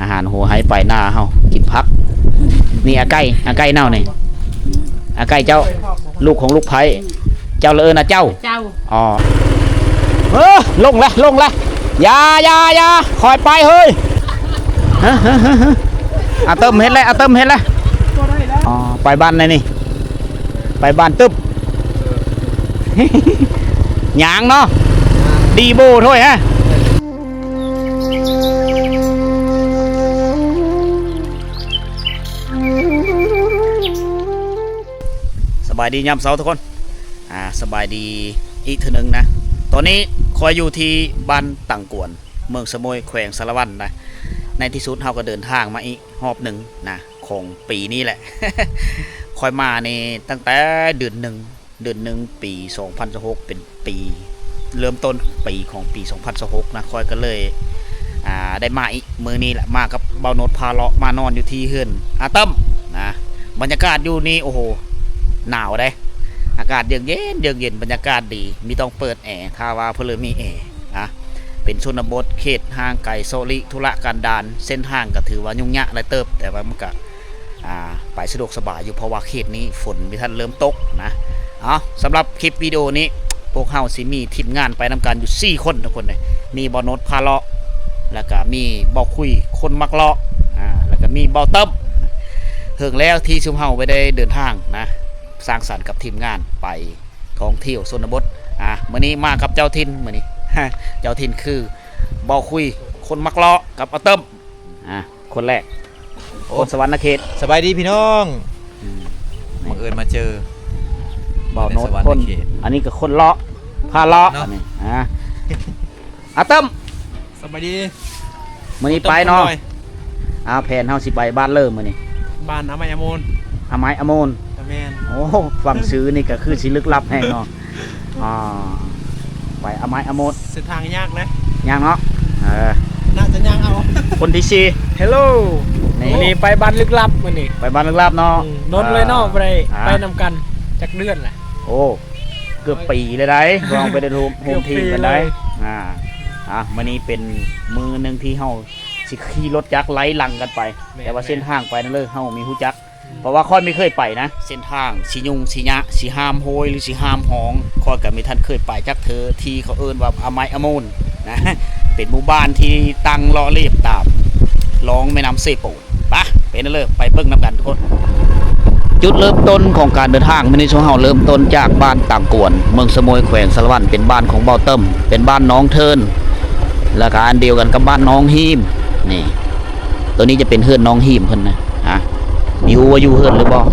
ອາຫານຫົວໄຮ່ປາຍນາເຮົາ ກິນຜັກ. ນີ້ອາໄກ່ ອາໄກ່ເນົ່ານີ້ ອາໄກ່ເຈົ້າ ລູກຂອງລູກໃພ້. ເຈົ້າລະເອີ້ນອາເຈົ້າ. ເຈົ້າ. ອໍ ເອີ ລົງລະ ລົງລະ. ຢ່າ ຢ່າ ຢ່າ ຄ່ອຍໄປເຮີ້ຍ. ອາເຕີມເຮັດແລ້ວ ອາເຕີມເຮັດແລ້ວ. ອໍ ໄປບ້ານໃດນີ້? ໄປບ້ານຕຶບ. ຍ່າງເນາະ ດີໂບໂທ້ຍຮະ. ສະບາຍດີຍາມເຊົ້າທຸກຄົນ. ອ່າ ສະບາຍດີອີກເທື່ອໜຶ່ງນະ. ຕອນນີ້ຂ້ອຍຢູ່ທີ່ບ້ານຕັງກວນ ເມືອງສະໂໝຍ ແຂວງສາລະວັນນະ. ໃນທີ່ສຸດເຮົາກໍເດີນທາງມາອີກຮອບໜຶ່ງນະ ຂອງປີນີ້ແຫຼະ. ຂ້ອຍມານີ້ຕັ້ງແຕ່ເດືອນໜຶ່ງ ເດືອນໜຶ່ງ ປີສອງພັນຊາວຫົກ ເປັນປີເລີ່ມຕົ້ນປີຂອງປີສອງພັນຊາວຫົກນະ. ຂ້ອຍກໍເລີຍ ອ່າ ໄດ້ມາອີກມື້ນີ້ແຫຼະ ມາກັບເບົາໂນດພາເລາະ ມານອນຢູ່ທີ່ເຮືອນອາເຕີມນະ. ບັນຍາກາດຢູ່ນີ້ ໂອ້ໂຫ ໜາວເດ້ ອາກາດເຢັນໆ ເຢັນໆ ບັນຍາກາດດີ ມີຕ້ອງເປີດແອ ຖ້າວ່າເພິ່ນເລີຍມີແອນະ. ເປັນຊົນນະບົດ ເຂດຫ່າງໄກເຊາະຫຼີກທຸລະກັນດານ ເສັ້ນທາງກໍຖືວ່າຫຍຸ້ງຍາກຫຼາຍເຕີບ ແຕ່ວ່າມັນກະ ອ່າ ໄປສະດວກສະບາຍຢູ່ ເພາະວ່າເຂດນີ້ຝົນບໍ່ທັນເລີ່ມຕົກນະ. ເອົາ ສຳລັບຄລິບວິດີໂອນີ້ ພວກເຮົາຊິມີທີມງານໄປນຳກັນຢູ່ສີ່ຄົນທຸກຄົນເດ້ ມີເບົາໂນດພາເລາະ ແລ້ວກະມີເບົາຄຸຍຄົນມັກເລາະ ອ່າ ແລ້ວກະມີເບົາເຕີມ. ເຫິງແລ້ວທີ່ຊຸມເຮົາໄປໄດ້ເດີນທາງນະ ສ້າງສັນກັບທີມງານໄປທ່ອງທ່ຽວຊົນນະບົດ. ອ່າ ມື້ນີ້ມາກັບເຈົ້າຖິ່ນ ມື້ນີ້ ເຈົ້າຖິ່ນຄືເບົາຄຸຍຄົນມັກເລາະກັບອາເຕີມ. ອ່າ ຄົນແລກ ໂອ້ ຄົນສະຫວັນນະເຂດ. ສະບາຍດີພີ່ນ້ອງ. ອືມ ບັງເອີນມາເຈີ ເບົາໂນດ ຄົນສະຫວັນນະເຂດ ອັນນີ້ກໍຄົນເລາະ ພາເລາະເນາະ ອັນນີ້. ອ່າ ອາເຕີມ ສະບາຍດີ. ມື້ນີ້ໄປເນາະ ອ່າ ແຜນເຮົາຊິໄປບ້ານເລີມື້ນີ້ ບ້ານອາໄມ້ອາໂມນ. ອາໄມ້ອາໂມນ ແມ່ນ. ໂອ້ ຟັງຊື່ນີ້ກໍຄືຊິລຶກລັບແຮງເນາະ. ອ່າ ໄປອາໄມ້ອາໂມດ ເສັ້ນທາງຍາກເດ້. ຍາກເນາະ. ເອີ ໜ້າຈະຍ່າງເອົາ. ຄົນທີສີ່ ເຮລໂລ ນີ້ ມື້ນີ້ໄປບ້ານລຶກລັບ ມື້ນີ້ໄປບ້ານລຶກລັບເນາະ. ອືມ ດົນເລີຍເນາະ ອ່າ ບໍ່ໄດ້ໄປນຳກັນຈັກເດືອນແຫຼະ. ໂອ້ ເກືອບປີແລ້ວໃດ໋ ບໍ່ໄດ້ໂຮມ ໂຮມທີມກັນໃດ໋. ອ່າ ອ່າ ມື້ນີ້ເປັນມື້ໜຶ່ງທີ່ເຮົາຊິຂີ່ລົດຈັກໄລ່ຫຼັງກັນໄປ ແຕ່ວ່າເສັ້ນທາງໄປນັ້ນເລີຍເຮົາມີຮູ້ຈັກ ເພາະວ່າຂ້ອຍບໍ່ເຄີຍໄປນະ ເສັ້ນທາງຊິຫຍຸ້ງຊິຍາກ ຊິຫ້າມໂຮຍ ຫຼື ຊິຫ້າມຮ່ອງ ຂ້ອຍກໍບໍ່ທັນເຄີຍໄປຈັກເທື່ອ. ທີ່ເຂົາເອີ້ນວ່າອາໄມ້ອາໂມນນະ ເປັນໝູ່ບ້ານທີ່ຕັ້ງເລາະລຽບຕາມລອງແມ່ນ້ຳເຊໂປນ. ປະ ເປັນເລີຍ ໄປເບິ່ງນຳກັນທຸກຄົນ. ຈຸດເລີ່ມຕົ້ນຂອງການເດີນທາງມື້ນີ້ ພວກເຮົາເລີ່ມຕົ້ນຈາກບ້ານຕັງກວນ ເມືອງສະໂໝຍ ແຂວງສາລະວັນ ເປັນບ້ານຂອງເບົາເຕີມ ເປັນບ້ານໜອງເທີນ ແລ້ວກໍອັນດຽວກັນກັບບ້ານໜອງຮີມ. ນີ້ ໂຕນີ້ຈະເປັນເຮືອນໜອງຮີມເພິ່ນນະ. ອ່າ ມີຮູ້ວ່າຢູ່ເຮືອນຫຼືບໍ່?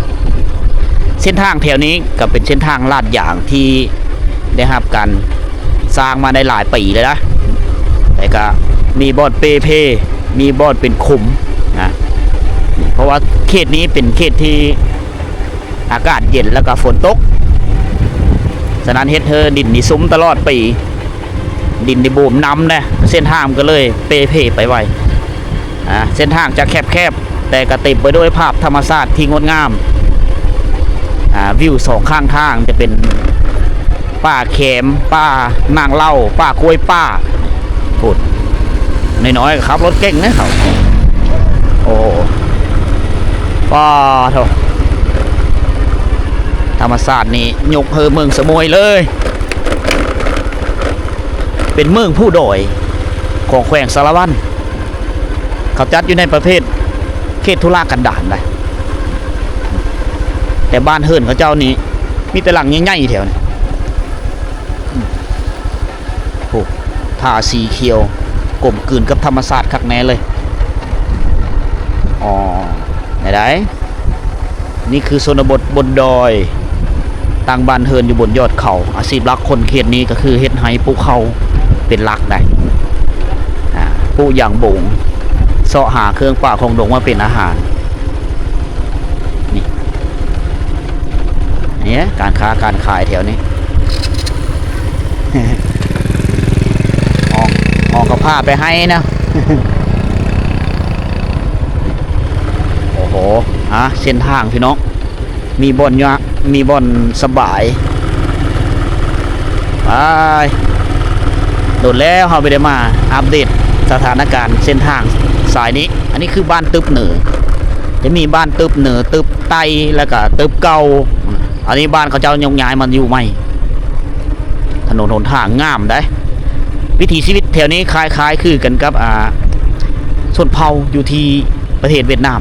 ເສັ້ນທາງແຖວນີ້ກໍເປັນເສັ້ນທາງລາດຢາງທີ່ໄດ້ຮັບການສ້າງມາໄດ້ຫຼາຍປີແລ້ວນະ ແຕ່ກໍມີບ່ອນເປ່ເພ ມີບ່ອນເປັນຂຸມນະ ເພາະວ່າເຂດນີ້ເປັນເຂດທີ່ອາກາດເຢັນ ແລ້ວກໍຝົນຕົກ ສະນັ້ນເຮັດໃຫ້ດິນນີ້ຊຸ່ມຕະຫຼອດປີ ດິນນີ້ໂບມນຳນະ ເສັ້ນທາງກໍເລີຍເປ່ເພໄປໄວ. ອ່າ ເສັ້ນທາງຈະແຄບໆ ແຕ່ກໍເຕັມໄປດ້ວຍພາບທຳມະຊາດທີ່ງົດງາມ. ອ່າ ວິວສອງຂ້າງທາງຈະເປັນປ່າແຄມ ປ່ານາງເຫຼົ່າ ປ່າກ້ວຍປ່າ ພຸ້ນ ນ້ອຍໆກໍຂັບລົດເກັ່ງເດ້ເຂົາ. ໂອ້ ປ້າໂທ້ ທຳມະຊາດນີ້ຍົກໃຫ້ເມືອງສະໂໝຍເລີຍ ເປັນເມືອງພູດອຍຂອງແຂວງສາລະວັນ. ເຂົາຈັດຢູ່ໃນປະເພດເຂດທຸລະກັນດານໄດ໋ ແຕ່ບ້ານເຮືອນເຂົາເຈົ້ານີ້ມີແຕ່ຫຼັງໃຫຍ່ໆແຖວນີ້. ໂອ້ ທາສີຂຽວ ກົມກືນກັບທຳມະຊາດຄັກແນ່ເລີຍ. ອໍ ໄດ້ໆ ນີ້ຄືຊົນນະບົດບົນດອຍ ຕັ້ງບ້ານເຮືອນຢູ່ບົນຍອດເຂົາ. ອາຊີບຫຼັກຄົນເຂດນີ້ກໍຄືເຮັດໄຮ່ປູກເຂົ້າເປັນຫຼັກໄດ໋ ອ່າ ປູກຢາງບົງ ເຊາະຫາເຄື່ອງປ່າຂອງດົງມາເປັນອາຫານ. ນີ້ ນີ້ການຄ້າການຂາຍແຖວນີ້ ອອກ ອອກກັບພາໄປໄຮ່ນະ. ໂອ້ໂຫ ອ່າ ເສັ້ນທາງພີ່ນ້ອງ ມີບ່ອນຍາກ ມີບ່ອນສະບາຍ. ໄປ ໂດນແລ້ວເຮົາບໍ່ໄດ້ມາອັບເດດສະຖານະການເສັ້ນທາງ ສາຍນີ້ ອັນນີ້ຄືບ້ານຕຶບເໜີ ຈະມີບ້ານຕຶບເໜີ ຕຶບໃຕ້ ແລ້ວກະຕຶບເກົ່າ. ອັນນີ້ບ້ານເຂົາເຈົ້າຍົກຍ້າຍມາຢູ່ໃໝ່. ຖະໜົນຫົນທາງງາມໃດ໋. ວິຖີຊີວິດແຖວນີ້ຄ້າຍໆຄືກັນກັບ ອ່າ ຊົນເຜົ່າຢູ່ທີ່ປະເທດຫວຽດນາມ.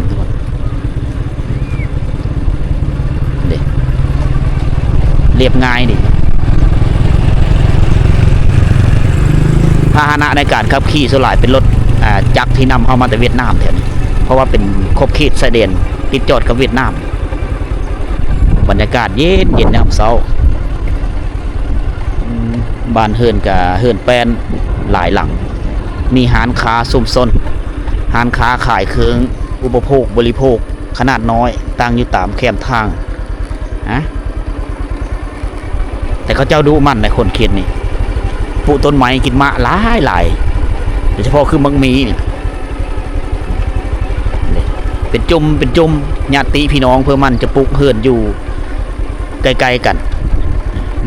ເດ້ ລຽບງ່າຍດີ. ພາຫະນະໃນການຂັບຂີ່ສ່ວນຫຼາຍເປັນລົດ ອ່າ ຈັກທີ່ນຳເຂົ້າມາແຕ່ຫວຽດນາມແຖວນີ້ ເພາະວ່າເປັນຂອບເຂດຊາຍແດນຕິດຈອດກັບຫວຽດນາມ. ບັນຍາກາດເຢັນໆ ຍາມເຊົ້າ. ອືມ ບ້ານເຮືອນກະເຮືອນແປ້ນຫຼາຍຫຼັງ ມີຮ້ານຄ້າຊຸມຊົນ ຮ້ານຄ້າຂາຍເຄື່ອງອຸປະໂພກບໍລິໂພກຂະໜາດນ້ອຍ ຕັ້ງຢູ່ຕາມແຄມທາງ. ຮະ ແຕ່ເຂົາເຈົ້າດຸໝັ່ນໃດ໋ ຄົນເຂດນີ້ ປູກຕົ້ນໄມ້ກິນໝາກຫຼາຍໆ ໂດຍສະເພາະຄືໝາກມີນີ້ ເປັນຈຸ່ມເປັນຈຸ່ມ ຍາດຕິພີ່ນ້ອງເພື່ອມັນຈະປຸກເຮືອນຢູ່ໃກ້ໆກັນ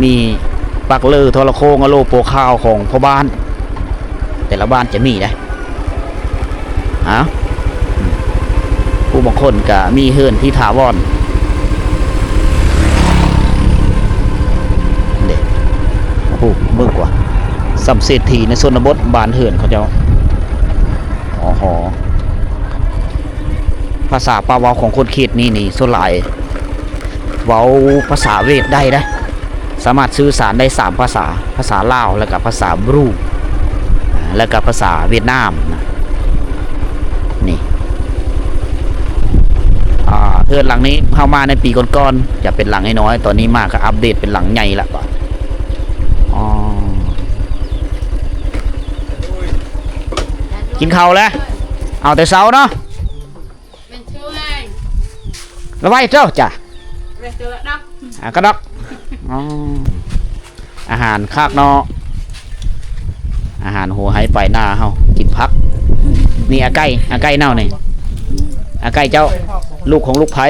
ມີປັກເລີ ທໍລະໂຄງ ອະໂລ ໂປຂາວຂອງພໍ່ບ້ານ ແຕ່ລະບ້ານຈະມີໄດ໋. ອ້າວ ຜູ້ບາງຄົນກະມີເຮືອນທີ່ຖາວອນ ເດ້ ໂອ້ ເບິ່ງກວ່າ ສ່ຳເສດຖີໃນຊົນນະບົດ ບ້ານເຮືອນເຂົາເຈົ້າ. ອໍຫ ພາສາປາກເວົ້າຂອງຄົນເຂດນີ້ນີ້ ສ່ວນຫຼາຍເວົ້າພາສາຫວຽດໄດ້ເດ້. ສາມາດສື່ສານໄດ້ສາມພາສາ, ພາສາລາວ ແລ້ວກະພາສາບຣູ ແລ້ວກະພາສາຫວຽດນາມນະ. ນີ້ ອ່າ ເຮືອນຫຼັງນີ້ເຮົາມາໃນປີກ່ອນໆ ຈະເປັນຫຼັງນ້ອຍໆ, ຕອນນີ້ມາກະອັບເດດເປັນຫຼັງໃຫຍ່ລະບາດ. ອໍ ກິນເຂົ້າແລ້ວ? ເອົາແຕ່ເຊົ້າເນາະ. ລະໄວ້ເຈົ້າຈ້ະ ອາ ກະດອກ. ອໍ ອາຫານຄັກເນາະ, ອາຫານຫົວໄຮ່ປາຍນາເຮົາ ກິນຜັກ. ນີ້ອາໄກ່ ອາໄກ່ເນົ່ານີ້ ອາໄກ່ເຈົ້າ ລູກຂອງລູກໃພ້.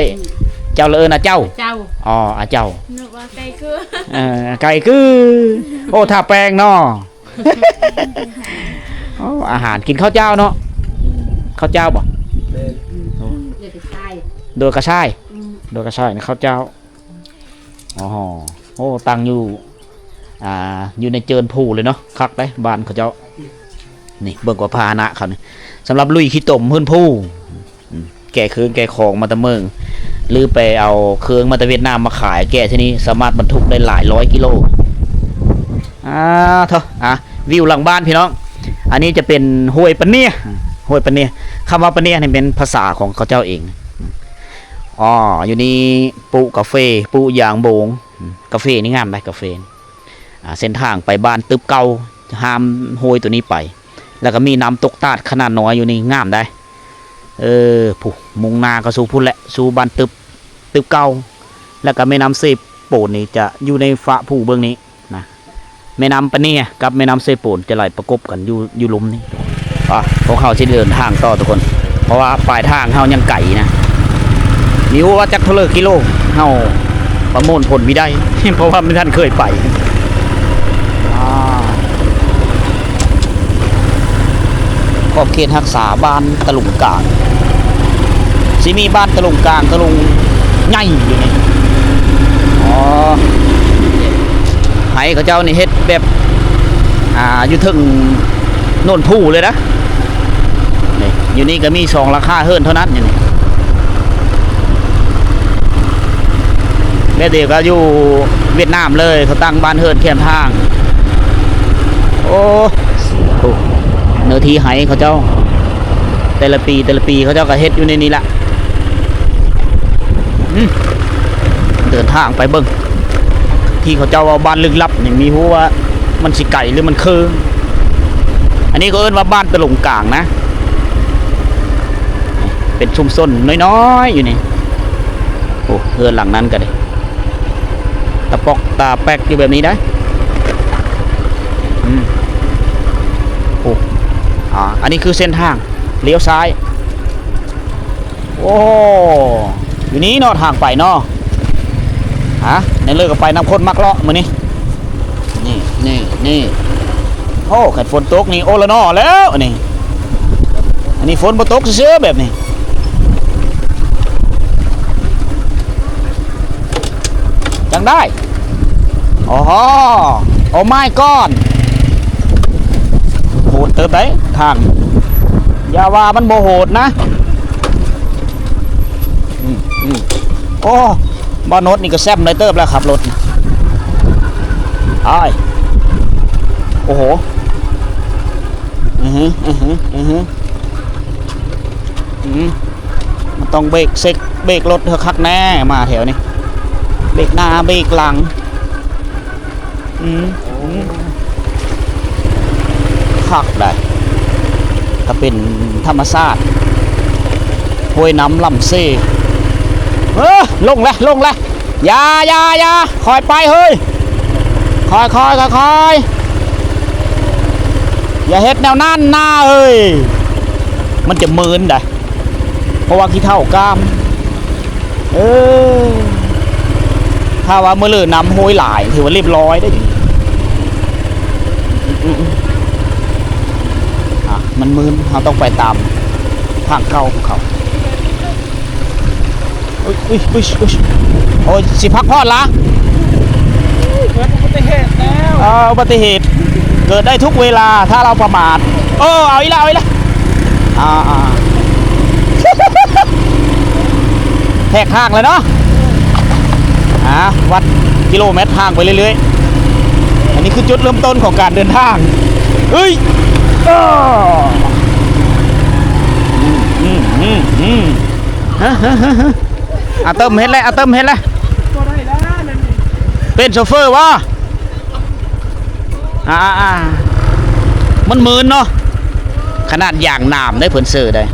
ເຈົ້າລະເອີ້ນອາເຈົ້າ. ເຈົ້າ. ອໍ ອາເຈົ້າ. ນຶກວ່າໄກ່ຄື ເອີ ອາໄກ່ຄື. ໂອ້ ທາແປ້ງເນາະ. ໂອ້ ອາຫານ ກິນເຂົ້າເຈົ້າເນາະ. ເຂົ້າເຈົ້າບໍ່? ແມ່ນ. ໂດຍກະຊາຍ. ອືມ ໂດຍກະຊາຍ ເຂົ້າເຈົ້າ. ອໍ ໂອ້ ຕັ້ງຢູ່ ອ່າ ຢູ່ໃນເຈີນພູເລີຍເນາະ. ຄັກເດ້ບ້ານເຂົາເຈົ້າ. ນີ້ເບິ່ງກວ່າພາຫະນະເຂົານີ້ ສຳລັບລຸຍຂີ້ຕົມເຮືອນພູ. ອືມ ແກ່ເຄື່ອງແກ່ຂອງມາແຕ່ເມືອງ ຫຼືໄປເອົາເຄື່ອງມາແຕ່ຫວຽດນາມມາຂາຍ ແກ່ທີ່ນີ້ສາມາດບັນທຸກໄດ້ຫຼາຍຮ້ອຍກິໂລ. ອາ ເຖາະ ອາ ວິວຫຼັງບ້ານພີ່ນ້ອງ. ອັນນີ້ຈະເປັນຫ້ວຍປະເນຍ ຫ້ວຍປະເນຍ. ຄຳວ່າປະເນຍນີ້ເປັນພາສາຂອງເຂົາເຈົ້າເອງ. ອໍ ຢູ່ນີ້ປູກກາເຟ ປູຢາງໂບງ. ອືມ ກາເຟນີ້ງາມໃດ໋ ກາເຟ. ອ່າ ເສັ້ນທາງໄປບ້ານຕຶບເກົ່າ ຫ້າມຫ້ວຍໂຕນີ້ໄປ ແລ້ວກະມີນ້ຳຕົກຕາດຂະໜາດນ້ອຍຢູ່ນີ້ ງາມໃດ໋. ເອີ ຜູ້ ມຸ່ງໜ້າກະສູ່ພຸ້ນແຫຼະ ສູ່ບ້ານຕຶບ ຕຶບເກົ່າ. ແລ້ວກະແມ່ນ້ຳເຊໂປນນີ້ຈະຢູ່ໃນຝາຜູ້ເບື້ອງນີ້ນະ. ແມ່ນ້ຳປະເນຍກັບແມ່ນ້ຳເຊໂປນຈະໄຫຼປະກົບກັນຢູ່ ຢູ່ລຸ່ມນີ້. ອາ ພວກເຮົາຊິເດີນທາງຕໍ່ທຸກຄົນ ເພາະວ່າປາຍທາງເຮົາຍັງໄກນະ. ມີຮູ້ວ່າຈັກເທົ່າເລີກິໂລ ເຮົາປະມວນຜົນບໍ່ໄດ້ ເພາະວ່າບໍ່ທັນເຄີຍໄປ. ອາ ຂອບເຂດຮັກສາບ້ານຕະລຸງກາງ ຊິມີບ້ານຕະລຸງກາງ ຕະລຸງໃຫຍ່ຢູ່ນີ້. ອໍ ໄຮ່ເຂົາເຈົ້ານີ້ເຮັດແບບ ອ່າ ຢູ່ເທິງໂນນພູເລີຍນະ. ນີ້ ຢູ່ນີ້ກະມີສອງຫຼັງຄາເຮືອນເທົ່ານັ້ນຢູ່ນີ້. ແບບດຽວກັບຢູ່ຫວຽດນາມເລີຍ ເຂົາຕັ້ງບ້ານເຮືອນແຄມທາງ. ໂອ້ ໂອ້ ເນື້ອທີ່ໄຮ່ເຂົາເຈົ້າ ແຕ່ລະປີ ແຕ່ລະປີເຂົາເຈົ້າກະເຮັດຢູ່ໃນນີ້ລະ. ອືມ ເດີນທາງໄປເບິ່ງ ທີ່ເຂົາເຈົ້າເວົ້າບ້ານລຶກລັບນີ້ ມີຮູ້ວ່າມັນຊິໄກຫຼືມັນຄື. ອັນນີ້ເຂົາເອີ້ນວ່າບ້ານຕະຫຼົງກາງນະ. ເປັນຊຸມຊົນນ້ອຍໆຢູ່ນີ້. ໂອ້ ເຮືອນຫຼັງນັ້ນກະດີ ຕະປອກຕາແປກຢູ່ແບບນີ້ໄດ໋. ອືມ ໂອ້ ອ່າ ອັນນີ້ຄືເສັ້ນທາງລ້ຽວຊ້າຍ. ໂອ້ ຢູ່ນີ້ເນາະ ທາງໄປເນາະ. ຮະ ໃນເລີກກະໄປນຳຄົນມັກເລາະມື້ນີ້. ນີ້ ນີ້ ນີ້ ໂອ້ ຄັນຝົນຕົກນີ້ ໂອລະນໍແລ້ວນີ້. ອັນນີ້ຝົນບໍ່ຕົກຊື່ໆ ແບບນີ້ ຈັ່ງໄດ້. ໂອ້ໂຫ Oh my god ໂຫດເຕີບໄດ໋ທາງ ຢ່າວ່າມັນບໍ່ໂຫດນະ. ອືມ ອືມ ໂອ້ ບ່າວໂນດນີ້ກໍແຊມໄດ້ເຕີບແລ້ວຂັບລົດ. ອ້າຍ ໂອ້ໂຫ ອືຮຶ ອືຮຶ ອືຮຶ ອືມ ມັນຕ້ອງເບຣກເຊັກ ເບຣກລົດໃຫ້ຄັກແນ່ ມາແຖວນີ້ ເບຣກໜ້າ ເບຣກຫຼັງ. ອືມ ອືມ ຄັກໄດ໋ ກໍເປັນທຳມະຊາດ ຫ້ວຍນ້ຳລຳເຊ. ເອີ ລົງແລ້ວ ລົງແລ້ວ ຢ່າ ຢ່າ ຢ່າ ຄ່ອຍໄປເຮີ້ຍ ຄ່ອຍໆ ຄ່ອຍໆ ຢ່າເຮັດແນວນັ້ນນາເຮີ້ຍ ມັນຈະມື່ນໄດ໋ ເພາະວ່າຂີ້ເຖົ້າກ້າມ. ເອີ ຖ້າວ່າມື້ເລີນ້ຳໂຮຍຫຼາຍ ຖືວ່າລຽບຮ້ອຍໄດ໋. ອືມ ອືມ ອືມ ອ່ະ ມັນມື່ນ ເຮົາຕ້ອງໄປຕາມທາງເກົ່າຂອງເຂົາ. ອຸ້ຍ ອຸ້ຍ ອຸ້ຍ ອຸ້ຍ ໂອ້ຍ ຊິພັກຜ່ອນລະ ເກີດອຸບັດຕິເຫດແລ້ວ. ເອີ ອຸບັດຕິເຫດເກີດໄດ້ທຸກເວລາ ຖ້າເຮົາປະໝາດ. ເອີ ເອົາອີກແລ້ວ ເອົາອີກແລ້ວ. ອ່າ ອ່າ ແທກທາງແລ້ວເນາະ. ອ່າ ວັດກິໂລແມັດທາງໄປເລື້ອຍໆ. ອັນນີ້ຄືຈຸດເລີ່ມຕົ້ນຂອງການເດີນທາງ. ເອີຍ ເອີ ອືມ ອືມ ອືມ ອືມ ອາເຕີມເຮັດແລ້ວ ອາເຕີມເຮັດແລ້ວ. ເປັນໂຊເຟີບໍ່? ອ່າໆ ມັນມື່ນເນາະ ຂະໜາດຢາງໜາມເດ້ ເພິ່ນເຊີໄດ້.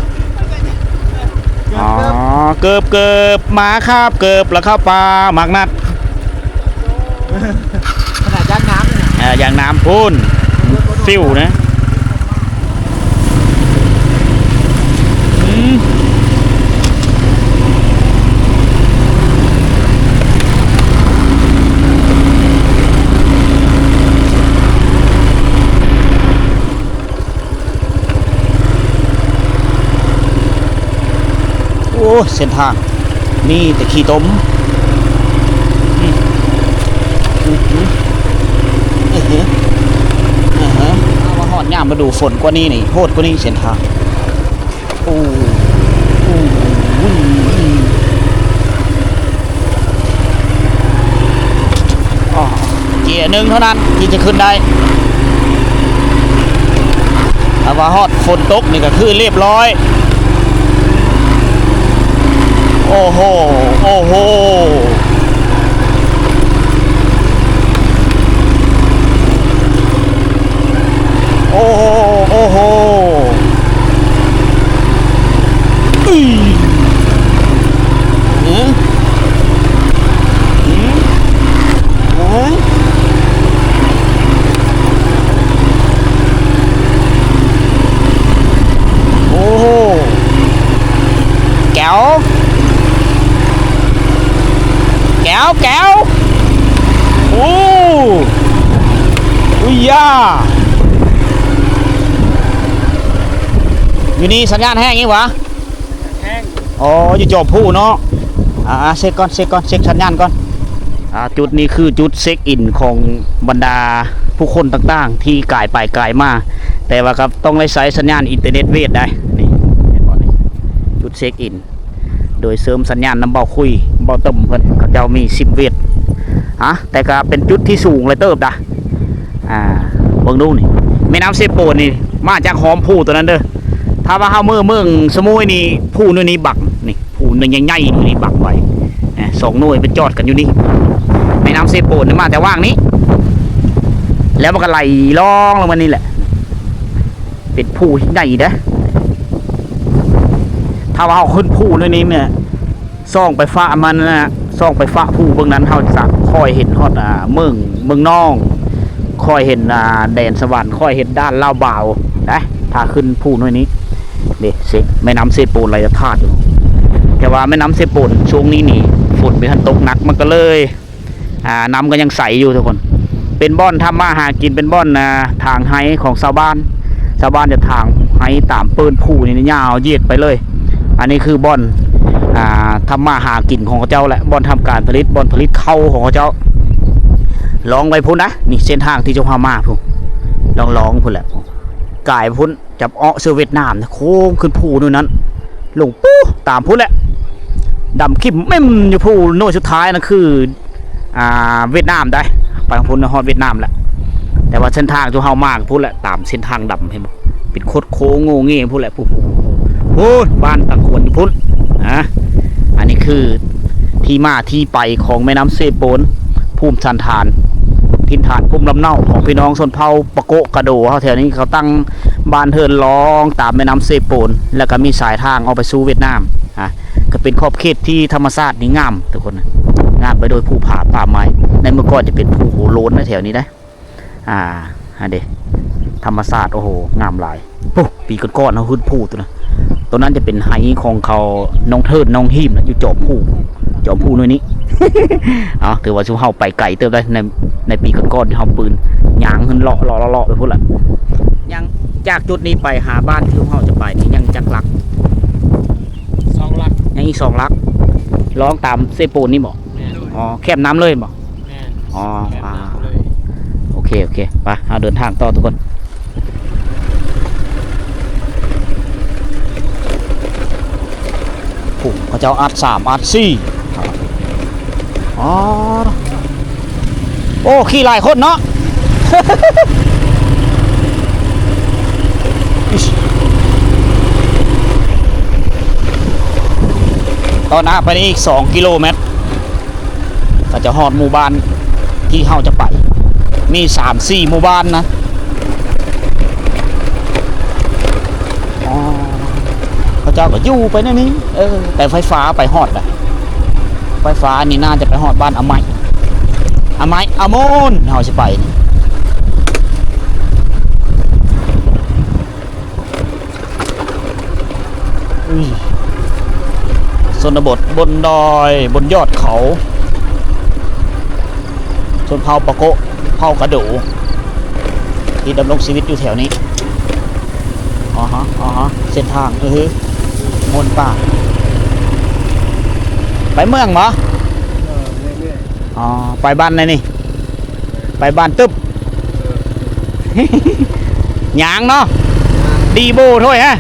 ອໍ ເກີບ ເກີບ ໝາຄາບເກີບ ລະເຂົ້າປ່າໝາກນັດ. ຂະໜາດຢາງໜາມ ເອີ ຢາງໜາມພຸ້ນ ຟິວນະ. ອືມ ໂອ້ ເສັ້ນທາງມີແຕ່ຂີ້ຕົມ. ອືມ ອືມ ອືມ ອືມ ອືມ ຖ້າວ່າຮອດຍາມລະດູຝົນກວ່ານີ້ນີ້ ໂຫດກວ່ານີ້ເສັ້ນທາງ. ໂອ້ ໂອ້ ອໍ ເກຍໜຶ່ງເທົ່ານັ້ນທີ່ຈະຂຶ້ນໄດ້. ຖ້າວ່າຮອດຝົນຕົກນີ້ກໍຄືລຽບຮ້ອຍ. ໂອ້ໂຫ ໂອ້ໂຫ ໂອ້ໂຫ ໂອ້ໂຫ ອື ອື ອື ໂອ້ໂຫ ແກວ ແກວ ແກວ ໂອ້ ອຸຍຢາ ຢູ່ນີ້ສັນຍານແຮງອີກຫວາ? ແຮງ ອໍ ຢູ່ຈອມພູເນາະ. ອ່າ ເຊັກກ່ອນ ເຊັກກ່ອນ ເຊັກສັນຍານກ່ອນ. ອ່າ ຈຸດນີ້ຄືຈຸດເຊັກອິນຂອງບັນດາຜູ້ຄົນຕ່າງໆ ທີ່ກາຍໄປກາຍມາ ແຕ່ວ່າກໍຕ້ອງໄດ້ໃຊ້ສັນຍານອິນເຕີເນັດເວດໄດ໋. ນີ້ ເຫັນບໍ່ນີ້ ຈຸດເຊັກອິນ ໂດຍເສີມສັນຍານນຳເບົາຄຸຍ ເບົາເຕີມເພິ່ນ ເຂົາເຈົ້າມີຊິມເວດ. ອາ ແຕ່ກໍເປັນຈຸດທີ່ສູງຫຼາຍເຕີບດາ. ອ່າ ເບິ່ງດູນີ້ ແມ່ນ້ຳເຊໂປນນີ້ ມາຈາກຫ້ອມພູຕົວນັ້ນເດີ. ຖ້າວ່າເຮົາເມືອເມືອງສະມຸຍນີ້ ພູໜ່ວຍນີ້ບັກ ນີ້ ພູໜ່ວຍໃຫຍ່ໆ ໜ່ວຍນີ້ບັກໄວ້. ອ່າ ສອງໜ່ວຍໄປຈອດກັນຢູ່ນີ້. ແມ່ນ້ຳເຊໂປນນີ້ມາແຕ່ຫວ່າງນີ້ ແລ້ວມັນກໍໄຫຼລ່ອງລົງມານີ້ແຫຼະ. ເປັນພູໃຫຍ່ເດ້. ຖ້າວ່າເຮົາຂຶ້ນພູໜ່ວຍນີ້ແມ່ ສ່ອງໄປຟ້າມັນນະ ສ່ອງໄປຟ້າພູເບື້ອງນັ້ນ ເຮົາຈະຄ່ອຍເຫັນຮອດ ອ່າ ເມືອງ ເມືອງນອງ ຄ່ອຍເຫັນ ອ່າ ແດນສະຫວັນ ຄ່ອຍເຫັນດ່ານລາວບາວໄດ໋. ຖ້າຂຶ້ນພູໜ່ວຍນີ້ເດ້ ເຊ ແມ່ນ້ຳເຊໂປນໄຫຼທາດຢູ່ ແຕ່ວ່າແມ່ນ້ຳເຊໂປນຊ່ວງນີ້ນີ້ ຝົນບໍ່ທັນຕົກໜັກ ມັນກໍເລີຍ ອ່າ ນ້ຳກໍຍັງໃສຢູ່ທຸກຄົນ. ເປັນບ່ອນທຳມາຫາກິນ ເປັນບ່ອນ ອ່າ ຖາງໄຮ່ຂອງຊາວບ້ານ. ຊາວບ້ານຈະຖາງໄ ໄປຕາມເປີ້ນພູນີ້ຍາວເຢັດໄປເລີຍ. ອັນນີ້ຄືບ່ອນ ອ່າ ທຳມາຫາກິນຂອງເຂົາເຈົ້າ ແລະ ບ່ອນທຳການຜະລິດ ບ່ອນຜະລິດເຂົ້າຂອງເຂົາເຈົ້າ. ລອງໄປພຸ້ນນະ ນີ້ເສັ້ນທາງທີ່ເຈົ້າພາມາພຸ້ນ ລອງໆ ພຸ້ນແຫຼະ ກາຍພຸ້ນ ຈັບເອາະເສືອຫວຽດນາມນະ ໂຄ້ງຂຶ້ນພູໂນ່ນນັ້ນ ລົງປູ້ຕາມພຸ້ນແຫຼະ ດຳຄິມແມ່ມຢູ່ພູ ໂນ່ນສຸດທ້າຍນັ້ນຄື ອ່າ ຫວຽດນາມໄດ໋ ໄປທາງພຸ້ນຮອດຫວຽດນາມແຫຼະ. ແຕ່ວ່າເສັ້ນທາງທີ່ເຮົາມາພຸ້ນແຫຼະ ຕາມເສັ້ນທາງດຳ ເຫັນບໍ່ ເປັນຄົດໂຄ້ງໂງ່ເງ່ພຸ້ນແຫຼະ ພຸ້ນ ພຸ້ນ ບ້ານຕັງຄວນຢູ່ພຸ້ນນະ. ອັນນີ້ຄືທີ່ມາທີ່ໄປຂອງແມ່ນ້ຳເຊໂປນ ພູມສັນຖານ ຖິ່ນຖານພູມລຳເນົາຂອງພີ່ນ້ອງຊົນເຜົ່າປະໂກະກະໂດເຮົາແຖວນີ້ ເຂົາຕັ້ງບ້ານເຮືອນລອງຕາມແມ່ນ້ຳເຊໂປນ ແລ້ວກໍມີສາຍທາງອອກໄປສູ່ຫວຽດນາມ. ອ່າ ກໍເປັນຂອບເຂດທີ່ທຳມະຊາດນີ້ງາມທຸກຄົນນະ ງາມໄປໂດຍພູຜາປ່າໄມ້. ໃນເມື່ອກ່ອນຈະເປັນພູໂຫໂລນນະແຖວນີ້ໄດ໋. ອ່າ ຫັ້ນເດ ທຳມະຊາດ ໂອ້ໂຫ ງາມຫຼາຍ. ໂອ້ ປີກ່ອນໆ ເຮົາຂຶ້ນພູຕົວນັ້ນ ຕົວນັ້ນຈະເປັນໄຮ່ຂອງເຂົາ ນ້ອງເທີນ ນ້ອງຮີມນະ ຢູ່ຈອມພູ ຈອມພູໜ່ວຍນີ້. ເອົາ ຖືວ່າຊຸມເຮົາໄປໄກເຕີບໄດ໋ ໃນ ໃນປີກ່ອນໆ ທີ່ເຮົາປືນ ຍ່າງຂຶ້ນເລາະໆໆ ໄປພຸ້ນລະ. ຍ່າງຈາກຈຸດນີ້ໄປຫາບ້ານທີ່ເຮົາຈະໄປນີ້ ຍັງຈັກຫຼັກ? ສອງຫຼັກ ຍັງອີກສອງຫຼັກ. ລອງຕາມເຊໂປນນີ້ບໍ? ແມ່ນ. ອໍ ແຄມນ້ຳເລີຍບໍ? ແມ່ນ. ອໍ ແຄມນ້ຳເລີຍ. ອ່າ ໂອເຄ ໂອເຄ ໄປ ເຮົາເດີນທາງຕໍ່ທຸກຄົນ. ໂອ້ ເຂົາເຈົ້າອັດສາມອັດສີ່. ອໍ ໂອ້ ຂີ່ຫຼາຍຄົນເນາະ. ຕໍ່ໜ້າໄປນີ້ອີກສອງກິໂລແມັດ ກໍຈະຮອດໝູ່ບ້ານທີ່ເຮົາຈະໄປ ມີສາມສີ່ໝູ່ບ້ານນະ. ອໍ ເຂົາເຈົ້າກໍຢູ່ໄປແນວນີ້ ເອີ ແຕ່ໄຟຟ້າໄປຮອດລະ ໄຟຟ້ານີ້ໜ້າຈະໄປຮອດບ້ານອາໄມ ອາໄມ ອາໂມນ ເຮົາຊິໄປນີ້. ອຸ້ຍ ຊົນນະບົດບົນດອຍ ບົນຍອດເຂົາ ຊົນເຜົ່າປະໂກະ ເຜົ່າກະໂດ ທີ່ດຳລົງຊີວິດຢູ່ແຖວນີ້. ອໍຮະ ອໍຮະ ເສັ້ນທາງ ເອີ ມ່ວນປ່າ. ໄປເມືອງບໍ? ອໍ ໄປບ້ານໃດນີ້? ໄປບ້ານຕຶບ ຍ່າງເນາະ ດີໂບໂທ້ຍຮະ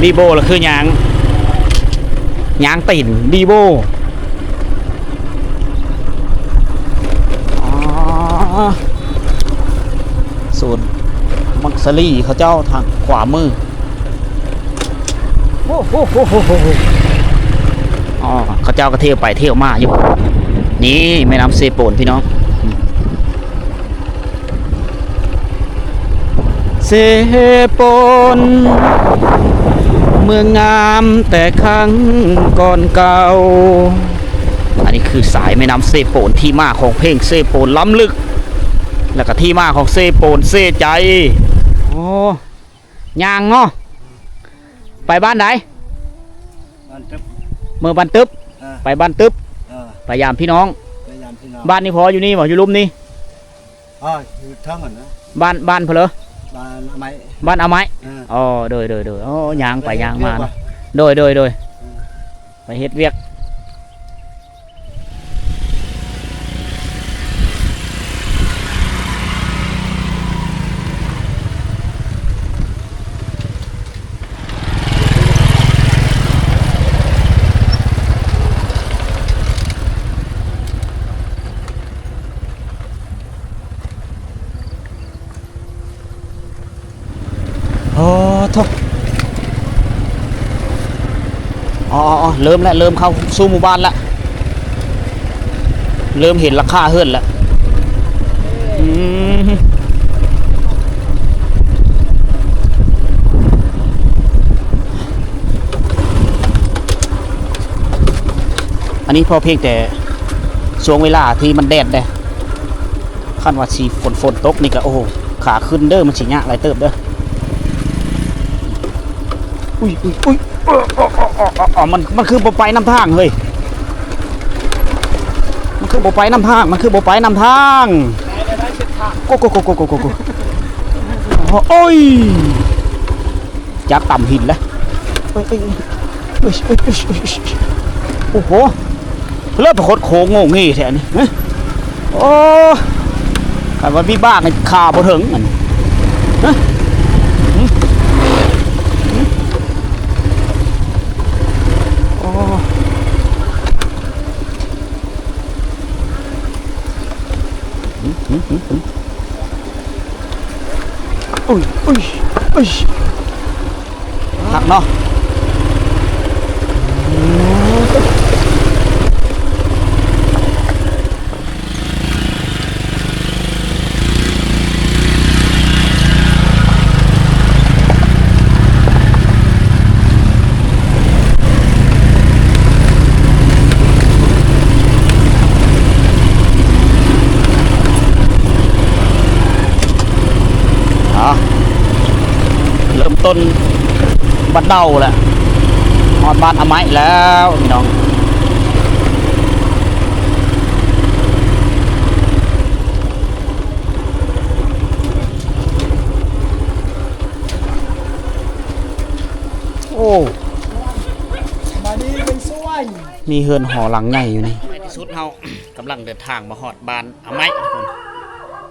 ດີໂບລະຄືຍ່າງ ຍ່າງຕີນ ດີໂບ. ອໍ ສວນໝາກສາລີເຂົາເຈົ້າທາງຂວາມື. ໂອ້ໂຫ ອໍ ເຂົາເຈົ້າກໍທ່ຽວໄປທ່ຽວມາຢູ່. ນີ້ແມ່ນ້ຳເຊໂປນພີ່ນ້ອງ ເຊໂປນ ເມືອງງາມແຕ່ຄັ້ງກ່ອນເກົ່າ. ອັນນີ້ຄືສາຍແມ່ນ້ຳເຊໂປນ ທີ່ມາຂອງເພງເຊໂປນລ້ຳເລິກ ແລ້ວກໍທີ່ມາຂອງເຊໂປນເຊໃຈ. ໂອ້ ຍ່າງເນາະ ໄປບ້ານໃດ? ບ້ານຕຶບ ເມືອບ້ານຕຶບ ເອີ ໄປບ້ານຕຶບ ເອີ ໄປຢາມພີ່ນ້ອງ ໄປຢາມພີ່ນ້ອງ. ບ້ານນີ້ພໍຢູ່ນີ້ບໍ່? ຢູ່ລຸ່ມນີ້? ອໍ ຢູ່ເທິງຫັ້ນນະ. ບ້ານ ບ້ານເພິ່ນເລີ? ບ້ານອາໄມ ບ້ານອາໄມ. ເອີ ອໍ ໂດຍໆໆ ອໍ ຍ່າງໄປຍ່າງມາເນາະ. ໂດຍໆໆ ເອີ ໄປເຮັດວຽກ. ໂອ້ໂທ້ ອໍໆໆ ເລີ່ມແລ້ວ ເລີ່ມເຂົ້າສູ່ໝູ່ບ້ານແລ້ວ ເລີ່ມເຫັນຫຼັງຄາເຮືອນແລ້ວ. ອືມ ອັນນີ້ພໍພຽງແຕ່ຊ່ວງເວລາທີ່ມັນແດດເດ້. ຄັນວ່າຊິຝົນ ຝົນຕົກນີ້ກໍ ໂອ້ໂຫ ຂາຂຶ້ນເດີ ມັນຊິຍາກຫຼາຍເຕີບເດີ. ອຸ້ຍ ອຸ້ຍ ອຸ້ຍ ເອີ ມັນ ມັນຄືບໍ່ໄປນຳທາງເຮີ້ຍ ມັນຄືບໍ່ໄປນຳທາງ ມັນຄືບໍ່ໄປນຳທາງ. ໂກ ໂກ ໂກ ໂກ ໂກ ໂກ ໂກ. ໂອ້ຍ ຈັກຕຳຫີນແລ້ວ ໂອ້ຍ ໂອ້ຍ ໂອ້ຍ ໂອ້ຍ ໂອ້ຍ ໂອ້ໂຫ ເລີຍໄປຄົດໂຄ້ງໂງ່ເງ່ແທ້ນີ້ ຮະ ໂອ້ ຄັນວ່າວິບາກນີ້ຂ້າບໍ່ເຖິງອັນນີ້ ຮະ ຫຶ ຫຶ ໂອ້ ຫຶ ຫຶ ຫຶ ຫຶ ໂອ້ຍ ໂອ້ຍ ໂອ້ຍ ຄັກເນາະ ອ່າ ເລີ່ມຕົ້ນບ້ານເດົາແລ້ວ ຮອດບ້ານອາໄມ້ແລ້ວພີ່ນ້ອງ. ໂອ້ ສະບາຍດີຄົນສວຍ ມີເຮືອນຫໍຫຼັງໃຫຍ່ຢູ່ນີ້. ໃນທີ່ສຸດເຮົາກຳລັງເດີນທາງມາຮອດບ້ານອາໄມ້ທຸກຄົນ.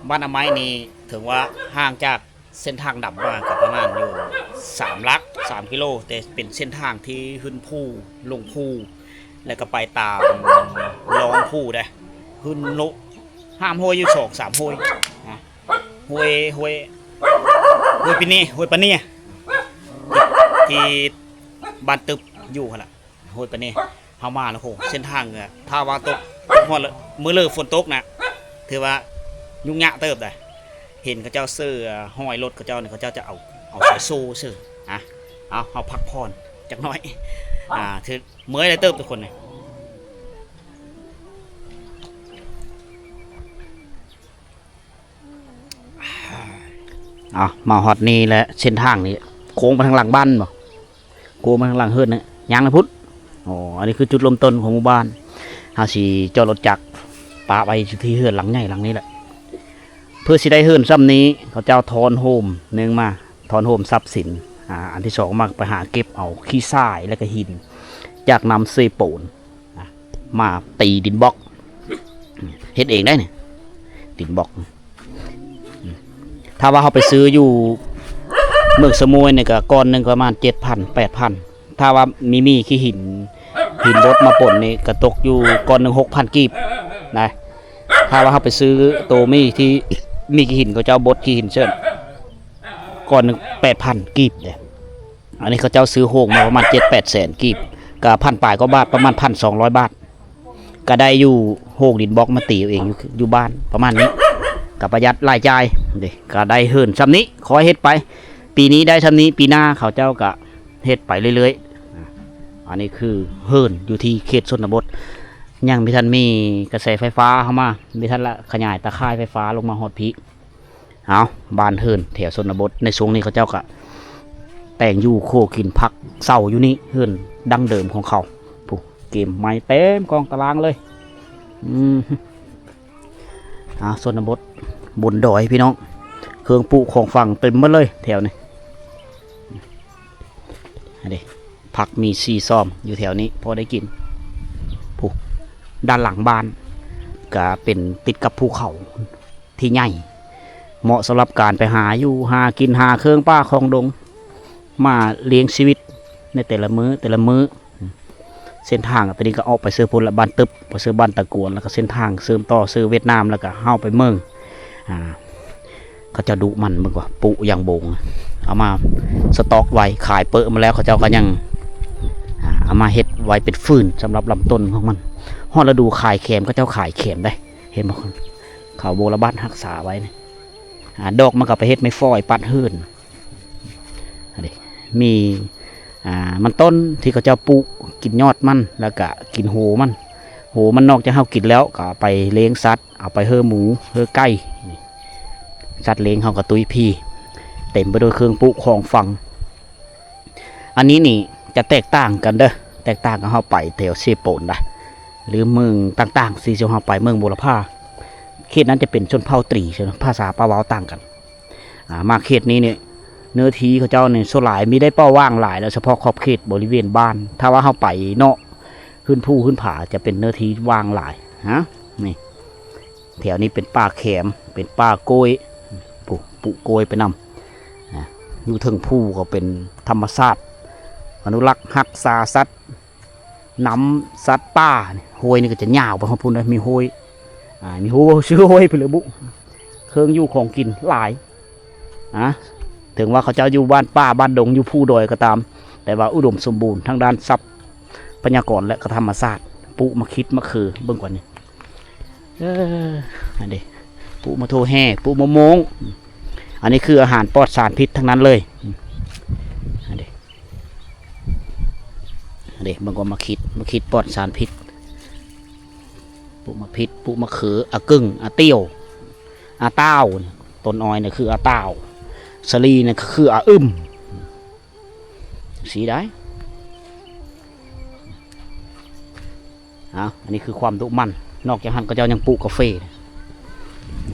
ບ້ານອາໄມ້ນີ້ເຖິງວ່າຫ່າງຈາກເສັ້ນທາງດຳມາກໍປະມານຢູ່ສາມຫຼັກ ສາມກິໂລ ແຕ່ເປັນເສັ້ນທາງທີ່ຂຶ້ນພູ ລົງພູ ແລ້ວກໍໄປຕາມລອງພູເດ້ ຂຶ້ນໂລ ຫ້າມຫ້ວຍຢູ່ສອງສາມຫ້ວຍນະ. ຫ້ວຍ ຫ້ວຍ ຫ້ວຍປີເນ ຫ້ວຍປາເນ ທີ່ ທີ່ບ້ານຕຶບຢູ່ຫັ້ນລະ ຫ້ວຍປາເນ. ເຮົາມາແລ້ວໂຫ ເສັ້ນທາງ ເອີ ຖ້າວ່າຕົກ ຕົກຮອດ ມື້ເລີຝົນຕົກນະ ຖືວ່າຫຍຸ້ງຍາກເຕີບໃດ. ເຫັນເຂົາເຈົ້າເຊີ ຮອຍລົດເຂົາເຈົ້ານີ້ ເຂົາເຈົ້າຈະເອົາ ເອົາສາຍໂສ້ເຊີ. ອະ ເອົາ ເຮົາພັກຜ່ອນຈັກໜ້ອຍ ອາ ຖືເມື່ອຍຫຼາຍເຕີບທຸກຄົນ. ອ່າ ມາຮອດນີ້ແຫຼະ ເສັ້ນທາງນີ້ໂຄ້ງໄປທາງຫຼັງບ້ານບໍ່? ໂຄ້ງໄປທາງຫຼັງເຮືອນນະ ຍ່າງໄປພຸ້ນ. ອໍ ອັນນີ້ຄືຈຸດເລີ່ມຕົ້ນຂອງໝູ່ບ້ານ. ເຮົາຊິຈອດລົດຈັກປະໄວ້ຢູ່ທີ່ເຮືອນຫຼັງໃຫຍ່ຫຼັງນີ້ແຫຼະ. ເພື່ອຊິໄດ້ເຮືອນຊ່ຳນີ້ ເຂົາເຈົ້າທ້ອນໂຮມ ໜຶ່ງມາ ທ້ອນໂຮມຊັບສິນ. ອາ ອັນທີສອງມາ ໄປຫາເກັບເອົາຂີ້ຊາຍ ແລ້ວກໍຫີນຈາກນ້ຳເຊໂປນ. ນະ ມາຕີດິນບລັອກ ເຮັດເອງໄດ້ນີ້ ດິນບລັອກ. ຖ້າວ່າເຮົາໄປຊື້ຢູ່ເມືອງສະໝວຍນີ້ ກໍກ້ອນໜຶ່ງປະມານເຈັດພັນ ແປດພັນ. ຖ້າວ່າມີໝີ້ຂີ້ຫີນ ຫີນບົດມາປົນນີ້ ກໍຕົກຢູ່ກ້ອນໜຶ່ງຫົກພັນກີບນະ. ຖ້າວ່າເຮົາໄປຊື້ໂຕໝີ້ທີ່ ໝີ້ຂີ້ຫີນ ເຂົາເຈົ້າບົດຂີ້ຫີນເຊີນ ກ້ອນໜຶ່ງແປດພັນກີບເດ້. ອັນນີ້ເຂົາເຈົ້າຊື້ໂຮງມາປະມານເຈັດແປດແສນກີບ ກໍພັນປາຍກວ່າບາດ ປະມານພັນສອງຮ້ອຍບາດ ກໍໄດ້ຢູ່ໂຮງດິນບລັອກ ມາຕີເອົາເອງຢູ່ ຢູ່ບ້ານປະມານນີ້ ກໍປະຢັດລາຍຈ່າຍເດ້. ກໍໄດ້ເຮືອນຊ່ຳນີ້ ຂໍໃຫ້ເຮັດໄປ ປີນີ້ໄດ້ຊ່ຳນີ້ ປີໜ້າເຂົາເຈົ້າກໍເຮັດໄປເລື້ອຍໆ. ອັນນີ້ຄືເຮືອນຢູ່ທີ່ເຂດຊົນນະບົດ ຍັງບໍ່ທັນມີກະແສໄຟຟ້າເຂົ້າມາ ບໍ່ທັນລະຂະຫຍາຍຕາຂ່າຍໄຟຟ້າລົງມາຮອດພີ້. ເອົາ ບ້ານເຮືອນແຖວຊົນນະບົດ ໃນຊ່ວງນີ້ເຂົາເຈົ້າກະແຕ່ງຢູ່ຄົວກິນຜັກເຊົາຢູ່ນີ້ ເຮືອນດັ້ງເດີມຂອງເຂົາ. ຜູ້ ເກມໄມ້ເຕັມກອງຕະລາງເລີຍ. ອືມ ອ່າ ຊົນນະບົດບົນດອຍພີ່ນ້ອງ ເຄື່ອງປູກຂອງຝັງເຕັມໝົດເລີຍແຖວນີ້. ອັນນີ້ ຜັກມີສີ່ຊອມຢູ່ແຖວນີ້ ພໍໄດ້ກິນ. ຜູ້ ດ້ານຫຼັງບ້ານກະເປັນຕິດກັບພູເຂົາທີ່ໃຫຍ່ ເໝາະສຳລັບການໄປຫາຢູ່ຫາກິນ ຫາເຄື່ອງປ່າຂອງດົງ ມາລ້ຽງຊີວິດໃນແຕ່ລະມື້ ແຕ່ລະມື້. ເສັ້ນທາງຕອນນີ້ກໍອອກໄປເຊີພຸ້ນລະ ບ້ານຕຶບ ໄປເຊີບ້ານຕະກວນ ແລ້ວກໍເສັ້ນທາງເຊື່ອມຕໍ່ເຊີຫວຽດນາມ ແລ້ວກໍເຮົາໄປເມືອງ ອ່າ ເຂົາເຈົ້າດຸໝັ່ນເບິ່ງວ່າ ປູຢາງບົງ ເອົາມາສະຕັອກໄວ້ ຂາຍເປິະມາແລ້ວ ເຂົາເຈົ້າກໍຍັງ ອ່າ ເອົາມາເຮັດໄວ້ເປັນຟືນສຳລັບລຳຕົ້ນຂອງມັນ. ຮອດລະດູຂາຍແຄມ ເຂົາເຈົ້າຂາຍແຄມໄດ໋ ເຫັນບໍ່? ເຂົາບໍ່ລະບັດຮັກສາໄວ້ນີ້ ອ່າ ດອກມັນກໍໄປເຮັດໄມ້ຟອຍປັດເຮືອນ. ອັນນີ້ມີ ອ່າ ມັນຕົ້ນທີ່ເຂົາເຈົ້າປູກ ກິນຍອດມັນ ແລ້ວກະກິນໂຮມັນ. ໂຮມັນນອກຈາກເຮົາກິນແລ້ວ ກໍເອົາໄປລ້ຽງສັດ ເອົາໄປເຮີໝູ ເຮີໄກ່. ສັດລ້ຽງເຮົາກໍຕຸ້ຍພີ້ ເຕັມໄປດ້ວຍເຄື່ອງປູກຂອງຝັງ. ອັນນີ້ນີ້ຈະແຕກຕ່າງກັນເດີ ແຕກຕ່າງກັບເຮົາໄປແຖວເຊໂປນນະ ຫຼືເມືອງຕ່າງໆ ທີ່ເຮົາໄປເມືອງບົວລະພາ ເຂດນັ້ນຈະເປັນຊົນເຜົ່າຕຣີ ພາສາປາວາວຕ່າງກັນ. ອ່າ ມາເຂດນີ້ນີ້ ເນື້ອທີ່ເຂົາເຈົ້ານີ້ສ່ວນຫຼາຍມີໄດ້ເປົ່າວ່າງຫຼາຍ ແລ້ວສະເພາະຂອບເຂດບໍລິເວນບ້ານ. ຖ້າວ່າເຮົາໄປເນາະ ພື້ນພູພື້ນຜາຈະເປັນເນື້ອທີ່ວ່າງຫຼາຍ. ຮະ ນີ້ ແຖວນີ້ເປັນປ່າແຄມ ເປັນປ່າກ້ວຍ ປູກ ປູກກ້ວຍໄປນຳ. ອ່າ ຢູ່ເທິງພູກໍເປັນທຳມະຊາດ ອະນຸລັກຮັກສາສັດ ນຳສັດປ່າ. ຫ້ວຍນີ້ກໍຈະຍາວໄປຮອດພຸ້ນເດ້ ມີຫ້ວຍ ອ່າ ມີຫ້ວຍ ຊື່ຫ້ວຍໄປເລີຍບຸ ເຄື່ອງຢູ່ຂອງກິນຫຼາຍ. ອ່າ ເຖິງວ່າເຂົາເຈົ້າຢູ່ບ້ານປ່າບ້ານດົງ ຢູ່ພູດອຍກໍຕາມ ແຕ່ວ່າອຸດົມສົມບູນທາງດ້ານຊັບພະຍາກອນ ແລະ ກໍທຳມະຊາດ. ປູກໝາກຂິດໝາກເຂືອ ເບິ່ງກ່ອນນີ້ ເອີ ອັນນີ້ ປູກໝາກໂທແຮ່ ປູກໝາກໂມງ. ອັນນີ້ຄືອາຫານປອດສານພິດທັງນັ້ນເລີຍ. ອັນນີ້ ເດ້ ເບິ່ງກ່ອນ ໝາກຂິດ ໝາກຂິດປອດສານພິດ ປູກໝາກຂິດ ປູກໝາກເຂືອ ອາກຶ້ງ ອາຕ້ຽວ ອາຕ້າວ. ຕົ້ນອ້ອຍນີ້ຄືອາຕ້າວ ສາລີນີ້ຄືອາອຶ້ມ ຈັ່ງຊີ້ໄດ໋. ເອົາ ອັນນີ້ຄືຄວາມດຸໝັ່ນ. ນອກຈາກຫັ້ນ ເຂົາເຈົ້າຍັງປູກກາເຟ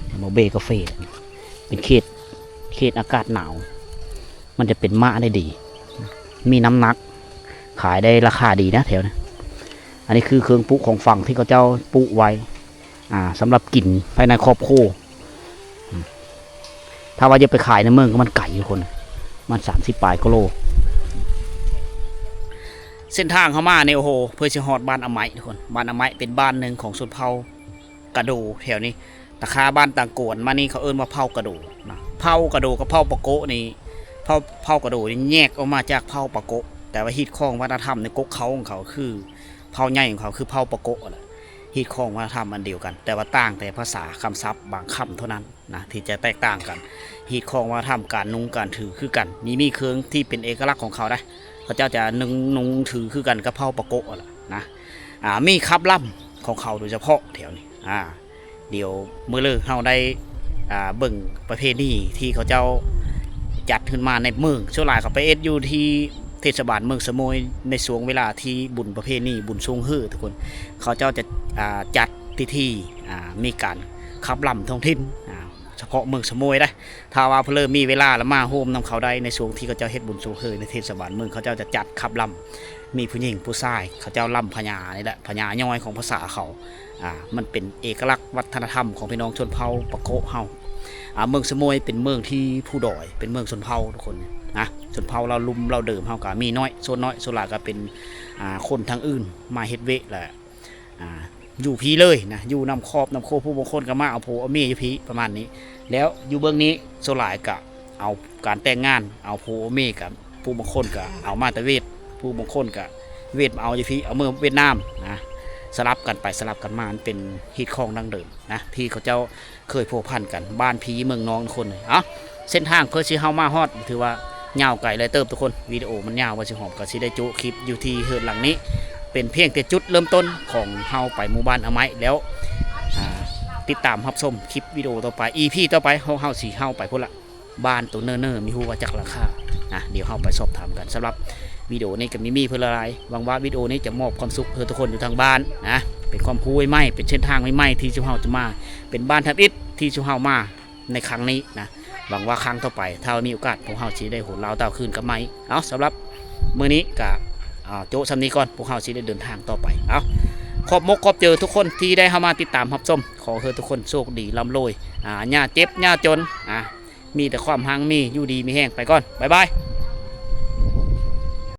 ເຂົາເຈົ້າກາເຟ ເປັນເຂດ ເຂດອາກາດໜາວ ມັນຈະເປັນໝາກໄດ້ດີ ມີນ້ຳໜັກ ຂາຍໄດ້ລາຄາດີນະແຖວນີ້. ອັນນີ້ຄືເຄື່ອງປູກຂອງຝັງທີ່ເຂົາເຈົ້າປູກໄວ້ ອ່າ ສຳລັບກິນພາຍໃນຄອບຄົວ. ອືມ ຖ້າວ່າຈະໄປຂາຍໃນເມືອງກໍມັນໄກທຸກຄົນ ມັນສາມສິບປາຍກວ່າໂລ. ເສັ້ນທາງເຮົາມານີ້ ໂອ້ໂຫ ເພື່ອຊິຮອດບ້ານອາໄມ້ທຸກຄົນ. ບ້ານອາໄມ້ເປັນບ້ານໜຶ່ງຂອງຊົນເຜົ່າກະໂດແຖວນີ້. ຕາຄາບ້ານຕາງກວນມານີ້ ເຂົາເອີ້ນວ່າເຜົ່າກະໂດນະ. ເຜົ່າກະໂດກັບເຜົ່າປາໂກະນີ້ ເຜົ່າ ເຜົ່າກະໂດນີ້ແຍກອອກມາຈາກເຜົ່າປາໂກະ ແຕ່ວ່າຮີດຄອງວັດທະນະທຳໃນກົກເຄົ້າຂອງເຂົາ ຄືເຜົ່າໃຫຍ່ຂອງເຂົາຄືເຜົ່າປາໂກະຫັ້ນແຫຼະ. ຮີດຄອງວັດທະນະທຳອັນດຽວກັນ ແຕ່ວ່າຕ່າງແຕ່ພາສາຄຳສັບບາງຄຳເທົ່ານັ້ນນະ ທີ່ຈະແຕກຕ່າງກັນ. ຮີດຄອງວັດທະນະທຳການນຸ່ງການຖືຄືກັນ ມີ ມີເຄື່ອງທີ່ເປັນເອກະລັກຂອງເຂົາໄດ໋. ເຂົາເຈົ້າຈະນຸ່ງ ນຸ່ງຖືຄືກັນກັບເຜົ່າປາໂກະຫັ້ນແຫຼະນະ. ອ່າ ມີຄາບລ່ຳຂອງເຂົາໂດຍສະເພາະແຖວນີ້. ອ່າ ດຽວມື້ເລີເຮົາໄດ້ ອ່າ ເບິ່ງປະເພນີທີ່ເຂົາເຈົ້າຈັດຂຶ້ນມາໃນເມືອງ. ສ່ວນຫຼາຍເຂົາໄປເຮັດຢູ່ທີ່ເທດສະບານເມືອງສະໂມຍ ໃນຊ່ວງເວລາທີ່ບຸນປະເພນີບຸນຊ່ວງເຮີທຸກຄົນ ເຂົາເຈົ້າຈະ ອ່າ ຈັດພິທີ ອ່າ ມີການຂັບລຳທ້ອງຖິ່ນ ອ່າ ສະເພາະເມືອງສະໂມຍເດ້. ຖ້າວ່າເພິ່ນມີເວລາລະມາໂຮມນຳເຂົາໄດ້ ໃນຊ່ວງທີ່ເຂົາເຈົ້າເຮັດບຸນຊ່ວງເຮີ ໃນເທດສະບານເມືອງ ເຂົາເຈົ້າຈະຈັດຂັບລຳ ມີຜູ້ຍິງຜູ້ຊາຍ ເຂົາເຈົ້າລຳພະຍານີ້ແຫຼະ ພະຍາຍ້ອຍຂອງພາສາເຂົາ. ອ່າ ມັນເປັນເອກະລັກວັດທະນະທຳຂອງພີ່ນ້ອງຊົນເຜົ່າປາໂກະເຮົາ. ອ່າ ເມືອງສະໂມຍເປັນເມືອງທີ່ພູດອຍ ເປັນເມືອງຊົນເຜົ່າທຸກຄົນນະ ຊົນເຜົ່າລາວລຸ່ມລາວເດີມເຮົາກະມີໜ້ອຍ ສ່ວນໜ້ອຍ ສ່ວນຫຼາຍກະເປັນ ອ່າ ຄົນທາງອື່ນມາເຮັດວຽກ ແລະ ອ່າ ຢູ່ພີ້ເລີຍນະ ຢູ່ນຳຄອບນຳຄົວ ຜູ້ບາງຄົນກໍມາເອົາຜົວເອົາເມຍຢູ່ພີ້ ປະມານນີ້. ແລ້ວຢູ່ເບື້ອງນີ້ສ່ວນຫຼາຍກໍເອົາການແຕ່ງງານ ເອົາຜົວເອົາເມຍກັນ ຜູ້ບາງຄົນກໍເອົາມາແຕ່ຫວຽດ ຜູ້ບາງຄົນກໍຫວຽດມາເອົາຢູ່ພີ້ ເອົາເມືອຫວຽດນາມນະ ສະຫຼັບກັນໄປສະຫຼັບກັນມາ. ມັນເປັນຮີດຄອງດັ້ງເດີມນະ ທີ່ເຂົາເຈົ້າ ເຄີຍພົວພັນກັນ ບ້ານພີ່ເມືອງນ້ອງທຸກຄົນເລີຍ. ເອົ້າ ເສັ້ນທາງເພື່ອຊິເຮົາມາຮອດ ຖືວ່າຍາວໄກຫຼາຍເຕີບທຸກຄົນ ວິດີໂອມັນຍາວ ວ່າຊິຫອມກໍຊິໄດ້ໂຈະຄລິບຢູ່ທີ່ເຮືອນຫຼັງນີ້ ເປັນພຽງແຕ່ຈຸດເລີ່ມຕົ້ນຂອງເຮົາໄປໝູ່ບ້ານອາໄມ້ແລ້ວ. ອ່າ ຕິດຕາມຮັບຊົມຄລິບວິດີໂອຕໍ່ໄປ ອີພີຕໍ່ໄປ ພວກເຮົາຊິເຮົາໄປພຸ້ນລະ ບ້ານໂຕເນີໆ ມີຮູ້ວ່າຈັກຫຼັງຄານະ ດຽວເຮົາໄປສອບຖາມກັນ. ສຳລັບວິດີໂອນີ້ກໍມີ ມີເພິ່ນຫຼາຍໆ ຫວັງວ່າວິດີໂອນີ້ຈະມອບຄວາມສຸກໃຫ້ທຸກຄົນຢູ່ທາງບ້ານນະ ເປັນຄວາມຮູ້ໃໝ່ໆ ເປັນເສັ້ນທາງໃໝ່ໆ ທີ່ຊຸມເຮົາຈະມາ ເປັນບ້ານທຳອິດທີ່ຊຸມເຮົາມາ ໃນຄັ້ງນີ້ນະ. ຫວັງວ່າຄັ້ງຕໍ່ໄປ ຖ້າວ່າມີໂອກາດ ພວກເຮົາຊິໄດ້ໂຫນລາວຕ່າວຄືນກັບໃໝ່. ເອົາ ສຳລັບມື້ນີ້ກະ ເອົາ ໂຈະຊ່ຳນີ້ກ່ອນ ພວກເຮົາຊິໄດ້ເດີນທາງຕໍ່ໄປ. ເອົາ ຂອບມົກຂອບໃຈທຸກຄົນທີ່ໄດ້ເຂົ້າມາຕິດຕາມຮັບຊົມ. ຂໍໃຫ້ທຸກຄົນໂຊກດີລ່ຳລວຍ ອ່າ ຢ່າເຈັບຢ່າຈົນ ອ່າ ມີແຕ່ຄວາມຮັ່ງມີ ຢູ່ດີມີແຮງ. ໄປກ່ອນ ບາຍບາຍ.